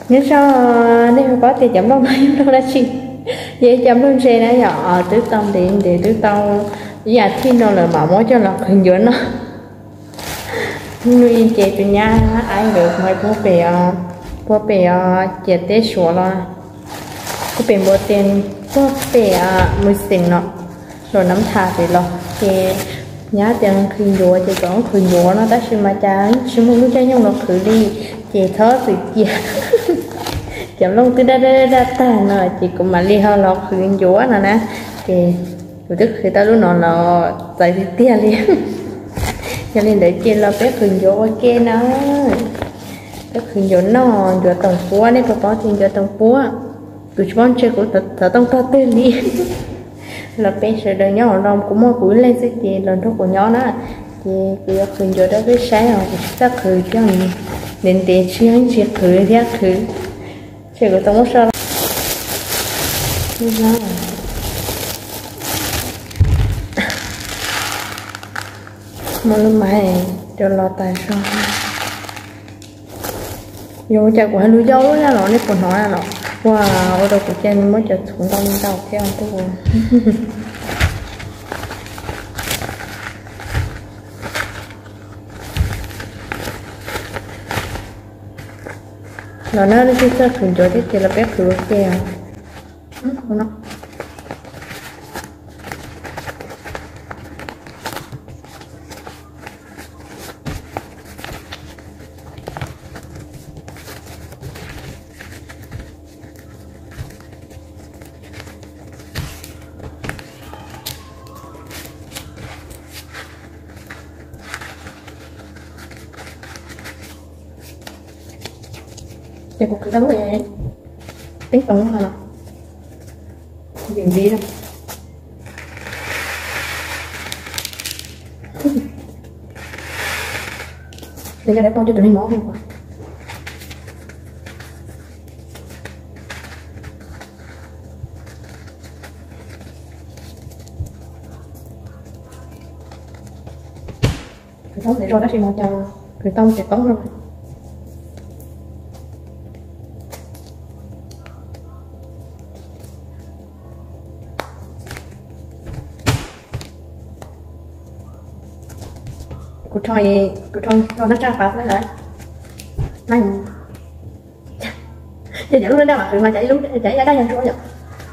Nyob zoo, nej puas paub tias cov nplooj no yog nplooj dab tsi? Yog ib cov nplooj ntse na yom, twb tau ntev ntev, twb tau ib as thiv no lawm mam muab coj los qhwv ncuav noj. Hnub i ces tus nyab ab nkawd mus puag pem, puag pem os ciam teb Suav los, puag pem Npua Tias, puag pem Mus Xeem no, los Nab Thas pem los ces nyab tias qhwv ncuav ces kom qhwv ncuav no tab sis mas cas tsis muaj lub caij nyoog los qhwv li, ces txhob txwm cia. Cov nplooj twb daj daj daj tag no ces kuv mam li ho los qhwv ncuav no na. Ces kuv twb qhwv tau lub no los txawv tiag tiag li. Yog li ntawd ces los peb qhwv ncuav ua ke na. Peb qhwv ncuav noj, ncuav toom puab, nej puas paub tias ncuav toom puab? Kuv tsis paub ntshe kuv xov tooj tog twg li. Los peb sawv daws nyob hauv no, kuv muaj kuv ib leeg xwb ces los nrog kuv nyob na. Ces kuv yuav qhwv ncuav rau peb saib os, kuv tsis txawj qhwv thiab, ntev ntev tsis yog tsis qhwv thiab qhwv. Ces kuv tau muab so. Muaj lub maiv rau los tas zog. Yog cas kuv hais lus yau lub na los nej puas hnov na los? Ua, ua rau kuv cia li muab cov txhuv ntau li ntau thiab tuaj. Los na, nej tsis txawj qhwv ncuav thiab ces los peb qhwv ua ke os. Ces kuv qhwv tau lub teeb toov no los, vim li no. Ces yog dab poj coj tus me mov. Khwv tau tes zog tab sis mas cas khwv tau tes toob no. Kuv rho, kuv rho rau nab tsaj pav xwb na. Ces cov lub daj daj mas khwv mas cov ib lub, cov ib daj daj yog ntsuab yom.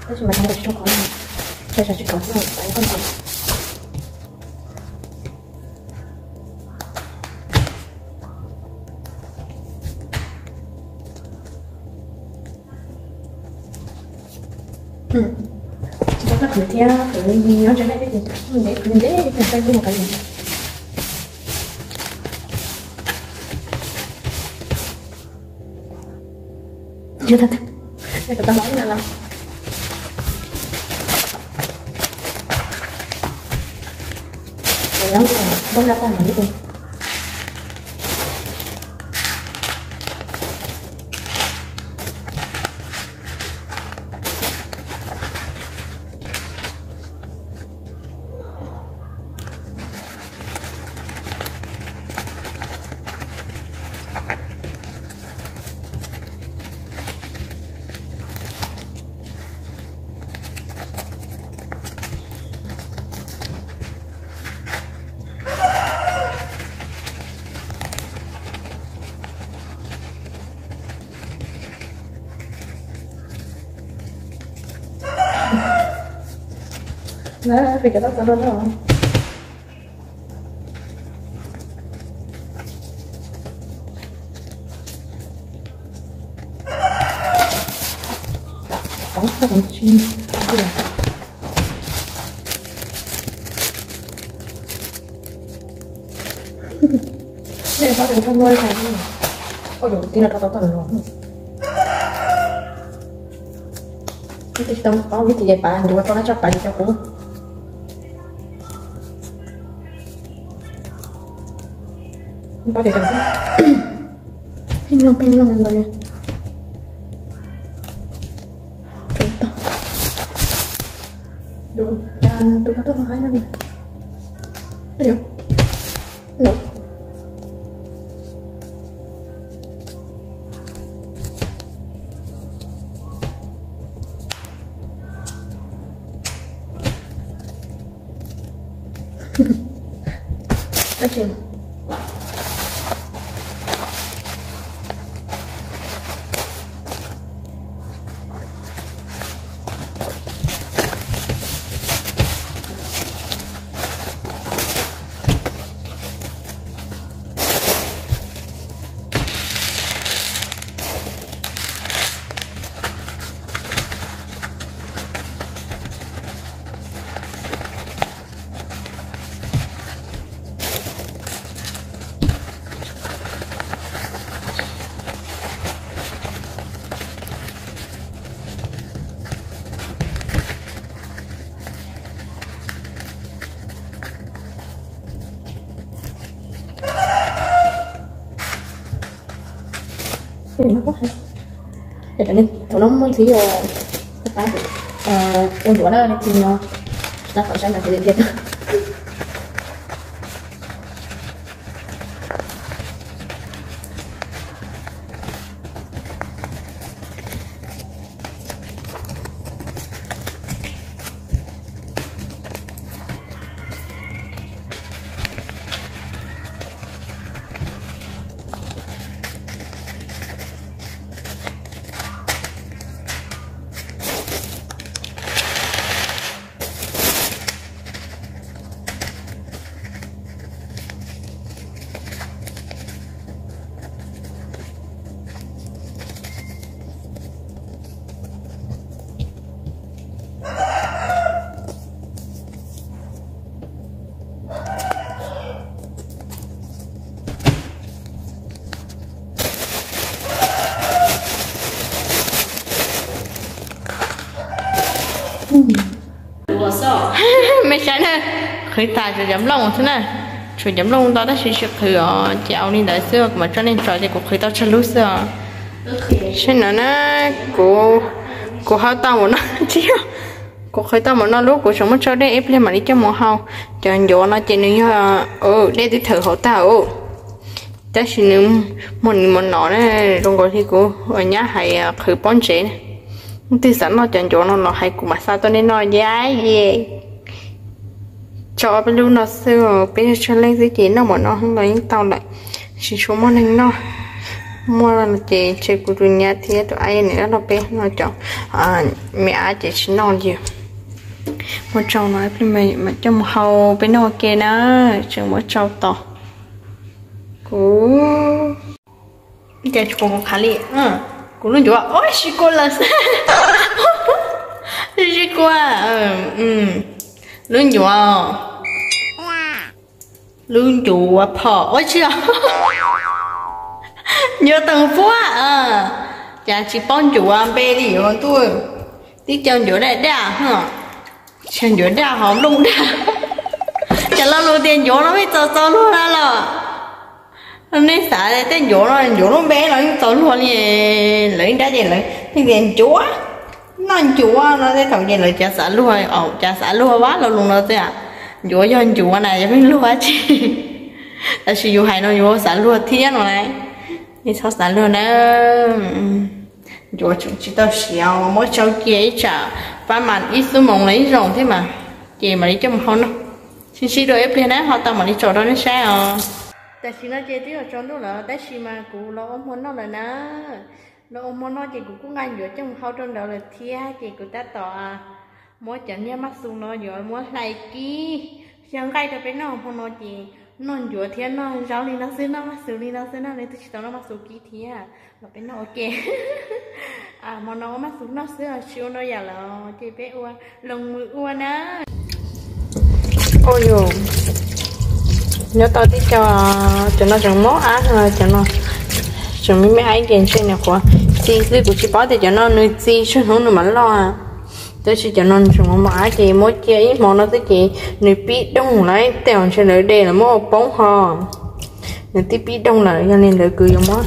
Tab sis mas cov no tsis rau qhov, tsis rau qhov. Tsis tau khwv thiab, khwv nyob ntshe nej peb ces ntev, khwv ntev, khwv ntev, khwv ntev. Yog tau, yog tau mov ib no los. Nyob npaum no poj no ib tug. Peb cov tau txog no no. Nej paub tias kuv tau muaj ib qho, ua yus tib no rau tau tau los. Twb tsis tau paub vib tis yais pav, ncuav tau nab tsaj pav li cov kuv. Paub tias pheej looj pheej looj ntawd. Tus ko tuaj haib no. Thaum no muaj ntxiv ua ncuav na, no tsis tau saib no. Me saib na, qhwv tas tshuav cov nplooj xwb na. Tshuav cov nplooj ntau tab sis tsis qhwv os, ces ua li ntawd xwb, kuv mam tso nej tso ces kuv qhwv tau tsawg lub xwb os. Saib no na, kuv, kuv hau tau mus no, tsis yog, kuv qhwv tau mus no lub, kuv tseem muab tsau dej ib pliag mam li coj mus hau. Cov ncuav no ces nws yog dej twb thawm hauv tag os. Tab sis nws muag nws mos nom na, zoo nkaus li kuv nyab hais qhwv pob ntseg na. Leej twg xav noj cov ncuav no los hais kuv mam xa tuaj nej noj yam ye. Tso ob peb lub no xwb, peb yog tsawg leej xwb ces noj npaum no los yeej tau lawm, tsis tshua muaj neeg noj. Muaj ces ntshe kuv tus nyab thiab tus aib nws los peb no cov me ab ces tsis noj li. Muab tsau no mam coj mus hau peb noj ua ke na, tseem muab tsau tos. Kuv, cas tsis pom kuv qhav li. Kuv lub ncuav, ua, sib kua lawm xwb. Sib kua. Lub ncuav, lub ncuav phom, ua tsis, ncuav teem fuab. Cas tsis paub ncuav npe li yuav ntuj. Tib co ncuav daj daj, tsis ncuav daj ho nplooj daj. Cas lo lus tias ncuav no pheej txaus txaus luag na los. Nej xav tej ncuav no ncuav lub npe los yeej txaus luag li. Lawv ib nrab ces lawv pheej tias ncuav, noj ncuav no tej thaum ces lawv cav xav luag, cav xav luag vab lo lus no xwb. Ncuav yog ncuav na, yog pheej luag dab tsi. Tab sis yus hais no yus xav luag thiab no na. Nej txhob xav luag na. Ncuav tseem tsis tau siav, muab tsau cia ib tsam pab mas ib xuab moos los ib zaug thiab mas, ces mam li coj mus hau noj. Sib ntsib dua ib pliag na, ho tau mam li tso rau nej saib os. Tam sim no ces twb yuav tsaus ntuj lawm tab sis mas kuv los ua hmo noj lawm na. Los ua hmo noj ces kuv kuj nqa ncuav coj mus hau rau ntawd lawm thiab ces kuv tab tom muab cov niag maj xus no yuav muab hlais kib xyaw nqaij rau peb noj hmo no ces noj ncuav thiab noj zaub li no xwb, noj maj xus li no xwb na, leej twg tsis tau noj maj xus kib thiab los peb noj ua ke. Hmo no ua maj xus noj xwb tsis ua ntau yam lawm ces peb ua loos mus ua na. Ua yus nyob tau tib co, cov no tseem mob ab, cov no tseem me me ab, ces ntshe nws qhuav txi xwb, kuv tsis paub tias cov no nws txi tsawg hnub nws mam loj. Tab sis cov no tseem mob ab ces muab cia ib hmo no xwb ces nws pib doog lawm, tej zaum ntshe lawv de los muab ua poob ho. Nws twb pib doog lawm, yog li ntawd kuv yuav muab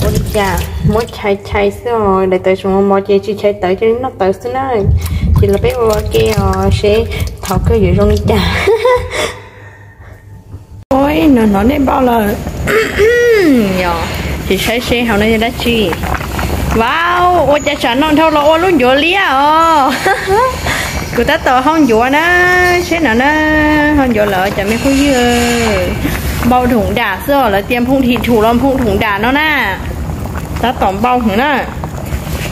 ua li cas, muab chais chais xwb os. Daim tawv tseem mos mos ces tsis chais tawv, cia li noj tawv xwb na. Ces los peb ua ua ke os seb thaum kawg yuav zoo li cas. Ua no hnov nej npau lawm. Yog, ces saib seb hauv no yog dab tsi. Vau, ua cas tsam no dhau los ua lub ncuav liab os. Kuv tab tom hau ncuav na, seb no na, hau ncuav lawm cov me phooj ywg. Npau dhoom dam xwb, lawv tias nphoo dhi dhum los nphoo dhoom dam no na. Tab tom npau heev na.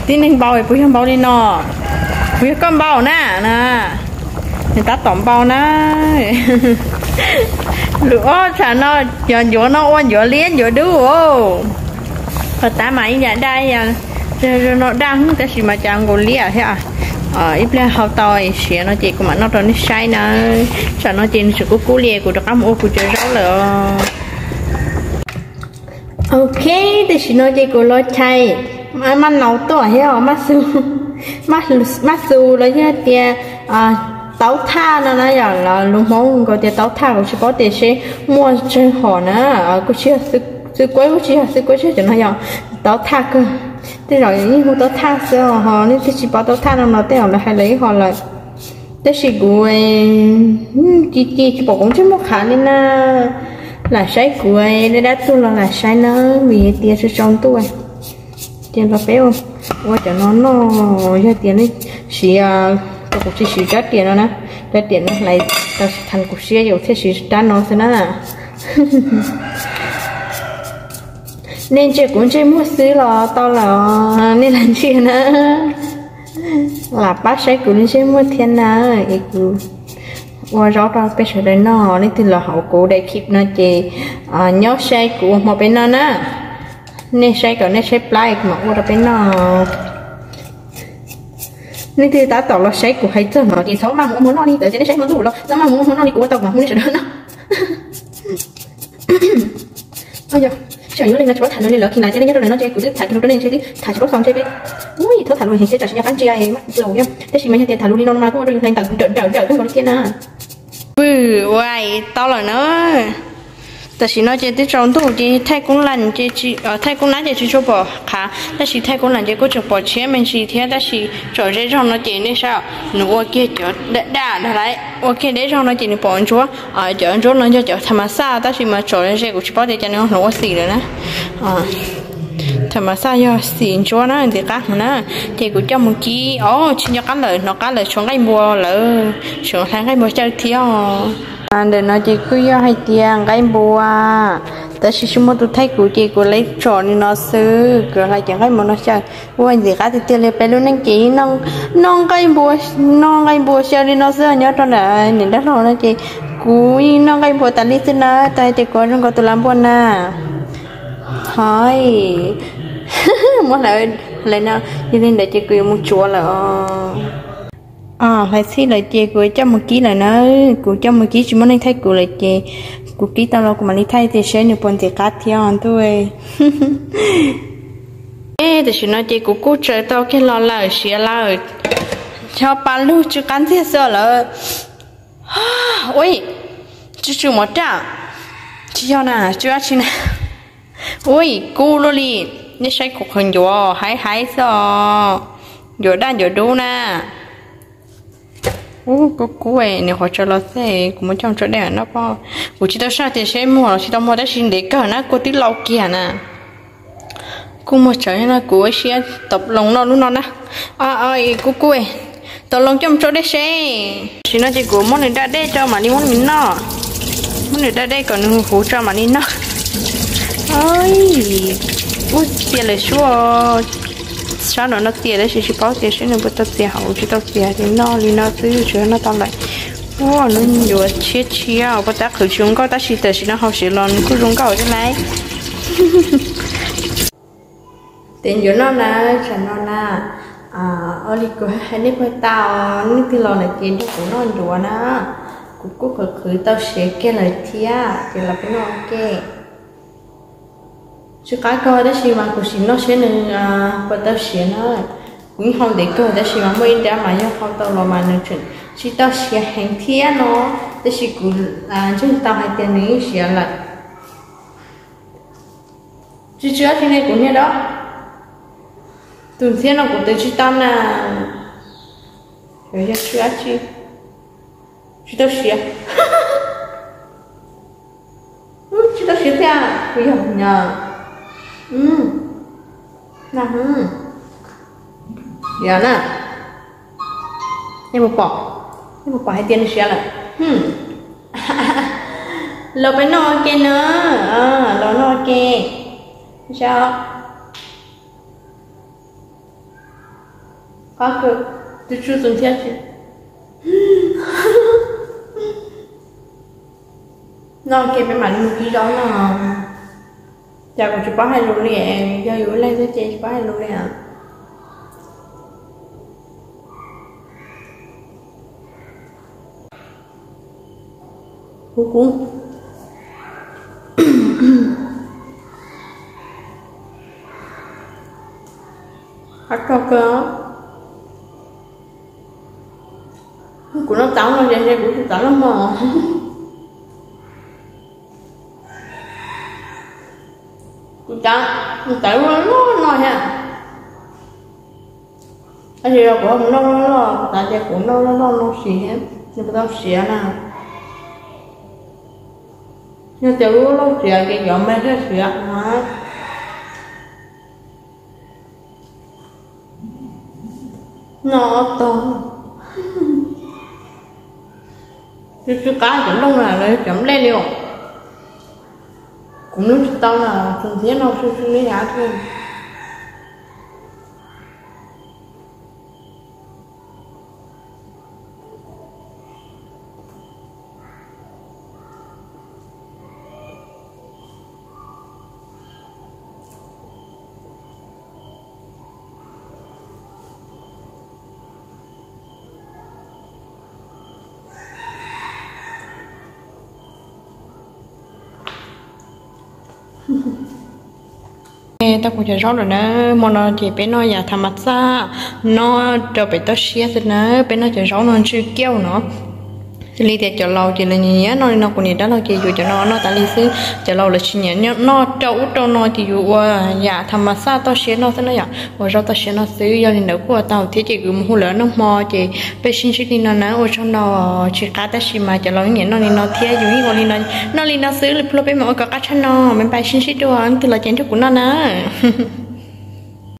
Tib neeg npau puas yog npau li no? Puas yog koj npau na? Nws tab tom npau na. Lus ob tsam no, yog ncuav no ua ncuav liab ncuav dub. Qhov tab mas ib yam daj ib yam, no daj tab sis mas cas nkaus liab thiab. Ib pliag hau tau siav no ces kuv mam noj rau nej saib na. Tsam no ces nws tseem kub kub li, kuv rov qab mus ua kuv cov zaub lawm. Ok, tam sim no ces kuv los chais maj nau tuaj thiab, maj xu los yog tias taub thaj no na, yog lus Hmoob nkaus tias taub thaj, kuv tsis paub tias seb muaj tsawg hom na. Kuj tsis yog xwb kuab, kuj tsis yog xwb kuab, tsis yog cov no, yog taub thaj kawg. Tej zaum yeej hu taub thaj xwb ho, nej twb tsis paub taub thaj no no tej zaum lawv hais lawv ib ho lawm. Tab sis kuv ci ci tsis pom kuv ntsej muag qhav li na. Lam saib kuv dab dab tuag los lam saib na, vim hais tias tsaus ntuj ces los peb ua cov no noj. Yog tias nej siv, kuv tsis siv rab riam no na, rab riam no hlais tau tsis tau kuv siab, kuv thiaj siv rab no xwb na. Nej ntsia kuv ntsej muag xwb los tau lawm, nej lam ntsia na. Lam pab saib kuv ntsej muag thiab na, es kuv ua zaub rau peb sawv daws noj. Leej twg los hauv kuv daim clip no ces nyob saib kuv ua hmo peb noj na. Nej saib kom nej saib plab kuv mam ua rau peb noj. Leej twg tab tom los saib kuv hais txog no ces txhob maj mus ua hmo noj li, txawm tias nej saib hmo ntuj los txhob maj mus ua hmo noj li, kuv ua tau kuv mam hu nej sawv daws noj. Yog, tsis yog yuav leej no tsis paub tham lus li lawv kis las ces nej nyob rau ntawm no ces kuv twb tham lus rau nej ntshe twb tham tsis paub xaus ntshe peb, ui, thaub tham lus heev thiab tsam sim nyog qab ntsia maj laus thiab. Tab sis mas yog tias tham lus li no no mas kuj ua rau yus hais ntawm nrawm nrawm kawg nkaus li thiab na. Pw, ua tau lawm na. Tam sim no ces twb tsaus ntuj ces thaij koob las ces, thaij koob nab ces tsis tshua pom qhav, tab sis thaij koob las ces kuj tseem pom tshiab me ntsis thiab, tab sis tsom ze zog no ces nej saib, nws ua kiag cov daj daj ntag lauj, ua kiag deb zog no ces nws pom ntsuab. Cov ntsuab no yog cov tham mas xaj, tab sis mas tsom ze kuv tsis paub tias cas nws ua xim lawm na. Tham mas xaj yog xim ntsuab na, ntxim qab heev na. Ces kuv coj mus kib, o, tsis nco qab lawm, hnov qab lawm, tshuav nqaij npua lawm, tshuav hlais nqaij npua xyaw thiab os. Ntawm no ces kuj yog hais tias nqaij npua, tab sis tsis muaj tus thaij kuv ces kuv lam tsom li no xwb, kuv hlais cov nqaij npua no xyaw. Ua ntxim qab tiag tiag li, peb lub neej ces noj nqaij npua, noj nqaij npua xyaw li no xwb. Nyob rau ntawm niam dab laug no ces kuv yeej noj nqaij npua tas li xwb na, tas hais tias kuv zoo nkaus tus lav npua na. Hais, muab hlawv, hlawv no, yog li ntawd ces kuv yuav mus tsuav lawm os. Hlais txhij lawm ces kuv coj mus kib lawm na. Kuv coj mus kib tsis muaj neeg thaij kuv lawm ces kuv kib tau los kuv mam li thaij tias seb nws puas ntxim qab thiab ntuj. Tam sim no ces kuv kuj tsaws tau kiag los lawm, siav lawm. Xyov pa lug tsw qab ntxiag xwb lawm. Ui, tsw tsw mov raj. Tsis yog na, tsw dab tsi na. Ui, kub luaj li. Nej saib kuv qhov ncuav haib haib xwb os. Ncuav daj ncuav dub na. Ub, kub kub, nws qhuav tsaws los xwb, kuv muab coj tso dej noj pob. Kuv tsis tau saib tias seb muag los tsis tau muag, tab sis ntev kawg na, kua twb lau kiag na. Kuj muag tsawv no, kuv siab tau loo noj lub no na. Kub kub, tau loo coj mus tso dej seb. Tam sim no ces kuv muab nws da dej tso mam li muab nws noj. Muab nws da dej kom nws huv tso mam li noj. Ub, txia lawm suab. Sab nraum no txia tab sis tsis paub tias seb nws puas tau txia hauv, tsis tau txia ces noj li no xwb, tsis noj tau lawm. Ua, nws yuav tshiab tshiab, puas tab qhwv tsis zoo nkauj tab sis tam sim no hauv siav los nws kuj zoo nkauj thiab lauj. Ces ncuav noj na, tsam no na, ua li kuv hais nej puag ta, nej twg los lawm ces nrog kuv noj ncuav na. Kuv kuj qhwv qhwv tau siav kiag lawm thiab, ces los peb noj ua ke. Tsw qab kawg tab sis mas kuv sim noj seb nws puas tau siav na. Kuv yeej hau ntev kawg tab sis mas muaj ib nrab mas yog hau tau los mas nws tseem tsis tau siav heev thiab no, tab sis kuv ntseeg tau hais tias nws yeej siav lawm. Tsw tsw dab tsi ne kuv niag dab. Tus ntxhiab no kuv twv tsis tau na. Yog tsw dab tsi? Tsis tau siav. Tsis tau siav thiab, kuv yog nyog. Yog na. Nej puas pom, nej puas pom hais tias nws siav lawm? Los peb noj ua ke na, los noj ua ke. Saib, qab kawg, tus tsuj tus nthiab tsis. Noj ua ke peb mam li mus kib zaub no. Cas kuv tsis paub hais lus li, yog yus ib leeg xwb ces tsis paub hais lus li. Kuv, kuv qab kawg kawg. Kuv noj tau no ces ntshe kuv tsis txav noj hmo. Kuv cav, kuv txav loj loj no thiab. Tab sis yog kuv mus noj loj loj, kuv xav tias kuv noj loj loj no siav, nws puas tau siav na. Yog tias lub loj siav ces cov me thiaj siav no. Noj tog. Tsw tsw qab cov nplooj na, cov nplej li os. Kuv mloog tsis tau na, tus ntxhiab no tsw tsw li yav thiab. Tau kuv cov zaub lawm na, hmo no ces peb noj yam tha ma xaj, noj rau pem toj siab xwb na, peb noj cov zaub no ntsw kiauj no. Xws li tias cov laus ces lawv nyiam noj li no, kuv niam dab laug ces yuav cov no noj tas li xwb. Cov laus lawv tsis nyiam noj rau ub rau no ces yuav ua yam tha ma xaj toj siab noj xwb no yom, ua zaub toj siab noj xwb. Yog li ntawd kuj ua tau thiab ces kuv mus hu lawv noj hmo ces peb sib ntsib li no na, ua tsaug no. Tsis qab tab sis mas cov laus yeej nyiam noj li no thiab yus yeej ua li no, noj li no xwb. Pluag peb mam ua kom qab tshaj no, me npais sib ntsib dua, leej twg los ces nrog kuv noj na.